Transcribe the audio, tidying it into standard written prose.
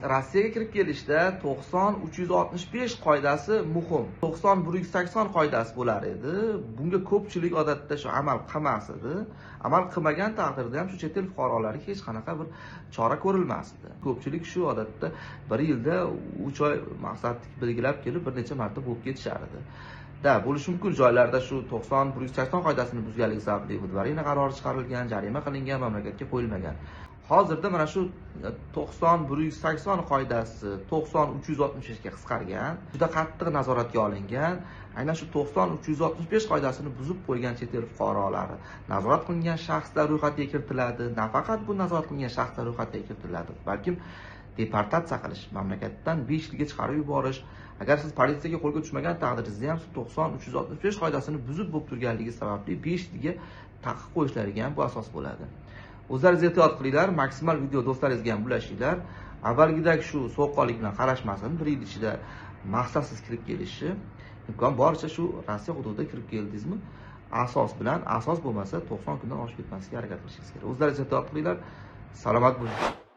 Rossiyaga kirib kelishda 90-365 qoidasi muhim. 90-180 qoidasi bo'lar edi. Bunga ko'pchilik odatda shu amal qilmas edi. Amal qilmagan taqdirda ham shu chet el fuqarolariga hech qanaqa bir chora ko'rilmas edi. Ko'pchilik shu odatda bir yilda 3 oy maqsad belgilab kelib bir necha marta bo'lib ketishar edi. Da, bo'lishi mumkin joylarda shu 90-180 qoidasini buzganligi sababli выдворение qarori chiqarilgan, jarima qilingan, mamlakatga qo'yilmagan. Hozirda mana shu 90-180 qoidasi 90-365 ga qisqargan, juda qattiq nazoratga olingan. Aynan shu 90-365 qoidasini buzib qo'ygan chet el fuqarolari nazorat qilingan shaxslar ro'yxatiga kiritiladi. Nafaqat bu nazorat qilingan shaxslar ro'yxatiga kiritiladi, balkim deportatsiya qilish, mamlakatdan 5 yilga chiqarib yuborish. Agar siz politsiyaga qo'lga tushmagan taqdiringizda ham 90-365 qoidasini buzib bo'lib turganligi sababli 5 yilga taqiq qo'yishlariga ham bu asos bo'ladi. O'zlaringiz ehtiyot qilinglar, maksimal video do'stlaringizga ham ulashinglar. Avvalgidek shu sovuqqonlik bilan qarashmasin, bir yil ichida maqsadsiz kirib kelishi, imkon boricha shu Rossiya hududida kirib keldingizmi, asos bilan, asos bo'lmasa 90 kundan oshib ketmaslikka harakat qilishingiz kerak. O'zlaringiz ehtiyot qilinglar, salomat bo'ling.